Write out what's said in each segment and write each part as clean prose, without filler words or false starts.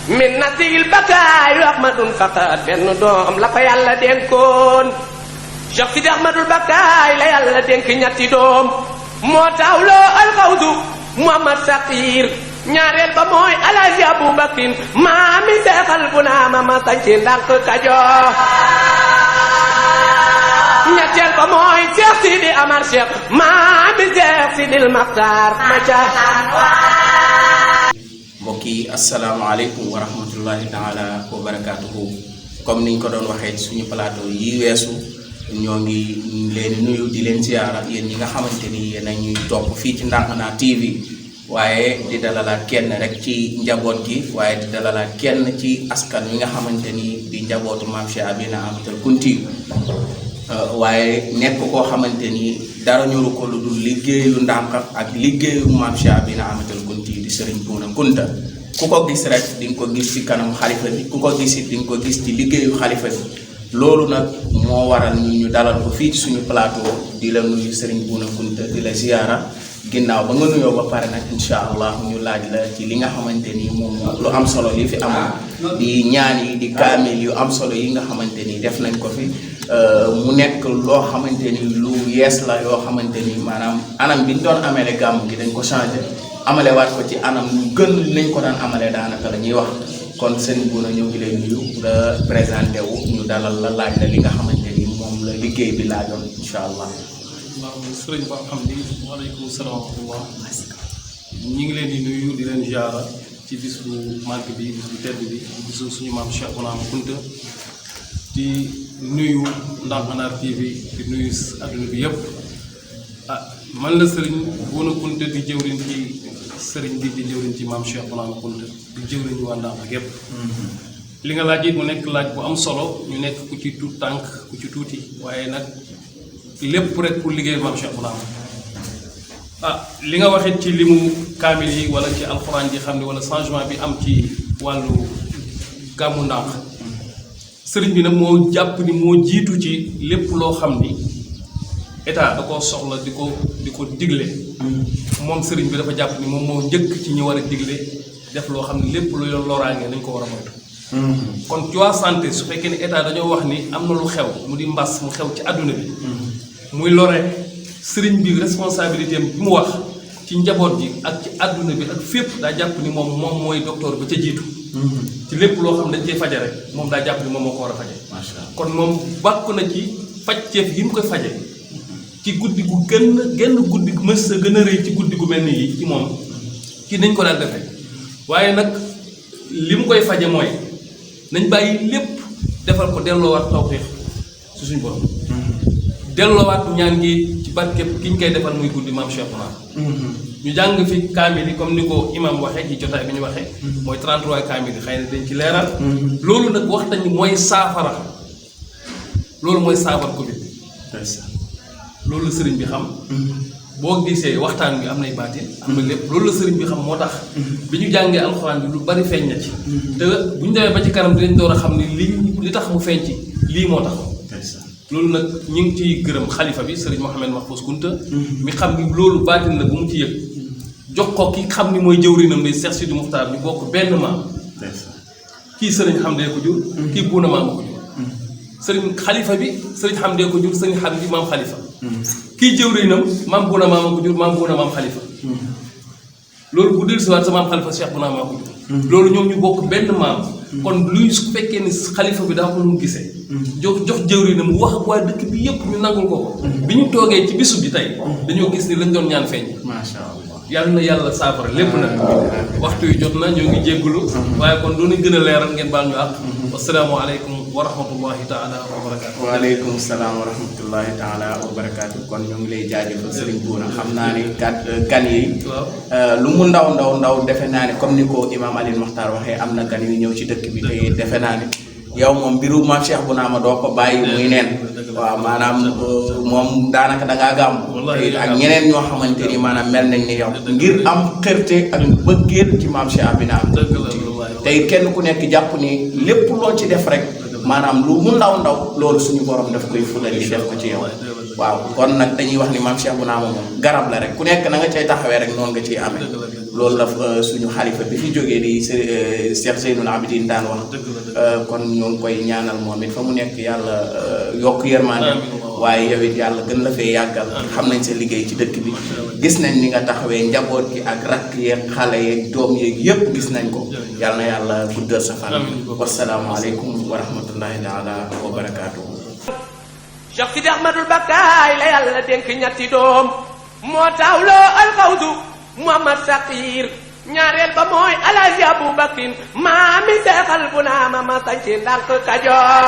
min nasil bakaay ahmadun faqat benn doom la ko yàlla dénkoon Cheikh Sidi Ahmadul Bakaay la yàlla dénk ñetti doom moo taawloo alxawdu Muhammad Saqir ñaareel ba mooy Alaaji Abubakrin maami seexal bu naama ma sañ ci ndànk Kajoor ñetteel ba mooy Cheikh Sidi Amar Cheikh maami Cheikh Sidil Maxtaar ma ca mbokk yi asalaamaaleykum wa rahmatullahi taala wa barakaatuhu comme niñ ko doon waxee ci suñu plateau yi weesu ñoo ngi leen nuyu di leen ziyaara yéen ñi nga xamante ni yéen a ñuy topp fii ci Ndankana TV waaye di dalalaat kenn rek ci njaboot gi waaye di dalalaat kenn ci askan wi nga xamante ni di njabootu Maam Cheikh Abina Amatal Kunti waaye nekk koo xamante ni dara ñoru ko lu dul liggéeyu ndànk ak liggéeyu Maam Cheikh Abina Amatal Kunti di Serigne Bouna Kunta ku ko gis rek di nga ko gis ci kanam xalifa bi ku ko gis it di nga ko gis ci liggéeyu xalifa bi loolu nag moo waral ñu dalal ko fii ci suñu plateau di la nuyu Serigne Bouna Kunta di la ziyaara ginnaaw ba nga nuyoo ba pare nag incha allah ñu laaj la ci li nga xamante ni moom lu am solo li fi amoon di ñaan yi di kaamil yu am solo yi nga xamante ni def nañ ko fi mu nekk loo xamante ni lu yees la yoo xamante ni maanaam anam bi ñu doon amele gàmm gi dañ ko changé amale waat ko ci anam lu gën nañ ko daan amale daanaka la ñuy wax kon Serigne Bouna ñëw ngi lay nuyu nga présenté wu ñu dalal la laaj la li nga xamante ni moom la liggéey bi laajoon incha allah. waaw sëriñ Ba alhamdulilah waaleykum salaam wa rahmatullah ñu ngi leen di nuyu di leen ziara ci bis bu màgg bi bis bu tedd bi bisu suñu maam Cheikh Bouna Kunta di nuyu Ndankana TV di nuyu adduna bi yëpp man la sëriñ Bouna Kunta di jëwriñ ci sëriñ bi di jëwriñ ci maam Cheikh Bouna Kunta di jëwriñ waa Ndanka yëpp li nga laaj it mu nekk laaj bu am solo ñu nekk ku ci tuut tànk ku ci tuuti waaye nag lépp rek pour liggéey maam Cheikh Bouna li nga waxit ci limu kaamil yi wala ci alxuraan ji xam ne wala changement bi am ci wàllu gàmmu Ndanka sëriñ bi nag moo jàpp ni moo jiitu ci lépp loo xam ni état da koo soxla di ko digle moom sëriñ bi dafa jàpp ni moom moo njëkk ci ñi war a digle def loo xam ne lépp lu yoon loraange nañ ko war a moytu kon ci waa santé su fekkee ne état dañoo wax ni am na lu xew mu di mbas mu xew ci àdduna bi muy lore sëriñ bi responsabilité am bi mu wax ci njaboot ji ak ci àdduna bi ak fépp daa jàpp ni moom mooy docteur ba ca jiitu ci lépp loo xam ne dañ cee faje rek moom daa jàpp ni moom moo ko war a faje kon moom bàkk na ci fajteef yi mu koy faje ci guddi gu genn guddi gu mës a gën a rëy ci guddi gu mel ni yi ci moom ci nañ ko daan defee waaye nag li mu koy faje mooy nañ bàyyi lépp defal ko delloowaat tawfeex su suñu borom delloowaat ñaan gi ci barkeb ki ñu koy defal muy guddi maam Cheikh Bouna ñu jàng fi kaamil yi comme ni ko imam waxee ci jotaay bi ñu waxee mooy 33 kaamil yi xëy na dañ ci leeral loolu nag wax nañu mooy saafara loolu mooy saafara Covid loolu la sëriñ bi xam boo gisee waxtaan bi am nay baatin am na lépp loolu la sëriñ bi xam moo tax bi ñu jàngee alxuraan bi lu bari feeñ na ci te bu ñu demee ba ci kanam dinañ door a xam ni li tax mu feeñ ci lii moo tax loolu nag ñu ngi ciy gërëm xalifa bi sëriñ Mouhamed Mahfouz Kunta mi xam ni loolu baatin la bu mu ci yëg jox ko ki xam ni mooy jëwrinam day Cheikh Sidi Muxtaar ñu bokk benn maam kii sëriñ Hamdee ko jur kii Bouna maama ko jur sëriñ xalifa bi sëriñ Hamdee ko jur sëriñ xam bi maam xalifa kii jëwrinam maam Bouna maama ko jur maam Bouna maam xalifa loolu bu dul siwaat sa maam xalifa Cheikh Bouna maa ko jur loolu ñoom ñu bokk benn maam kon luy su fekkee ni xalifa bi daa ko nu mu gisee jox jëwrinam mu wax ak waa dëkk bi yépp ñu nangul ko bi ñu toogee ci bisu bi tey dañoo gis ni lañ doon ñaan feeñ macha allah yàlla na yàlla saafara lépp nag waxtu yu jot na ñoo ngi jéggulu waaye kon doonu gën a leeral ngeen baal ñu àq asalaamaaleykum wa rahmatullahi taala wa barakaatu waaleykum salaam wa rahmatullahi taala wa barakaatu kon ñu ngi lay jaajëfal Serigne Bouna xam naa ni gan yi lu mu ndaw defe naa ne comme ni ko imam Alioune Makhtar waxee am na gan yu ñëw ci dëkk bi te defe naa ne yow moom mbiru maam Cheikh Bouna ma doo ko bàyyi muy neen waaw maanaam moom daanaka da ngaa gàmm ak ñeneen ñoo xamante ni maanaam mel nañ ni yow ngir am xërte ak bëggeel ci maam Cheikh Abina tey kenn ku nekk jàpp ni lépp loo ci def rek maanaam lu mu ndaw loolu suñu borom daf koy fulal di def ko ci yow waaw kon nag dañuy wax ni maam Cheikh Bouna moom garab la rek ku nekk na nga cay taxawee rek noonu nga ciy amee loolu la suñu xalifa bi fi jógee di Cheikh Zeynul Abidin daan wax kon ñoo ngi koy ñaanal moom it fa mu nekk yàlla yokk yërmaande waaye yow it yàlla gën la fee yàggal xam nañ sa liggéey ci dëkk bi gis nañ ni nga taxawee njaboot gi ak rakk yeeg xale yeeg doom yeeg yépp gis nañ ko yàlla na yàlla guddal sa fan wasalaamaaleykum wa rahmatullahi taala wa barakaatuhu Cheikh Sidi Ahmadul Bakkaay la yàlla dénk ñetti doom moo taawloo alxawdu Muhammad Saqir ñaareel ba mooy Alaaji Abubakrin maami seexal bu naama ma sañ ci ndànk Kajoor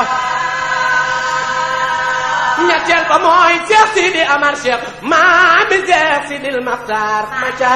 ñetteel ba mooy Cheikh Sidi Amar Cheikh maami Cheikh Sidil Maxtaar ma ca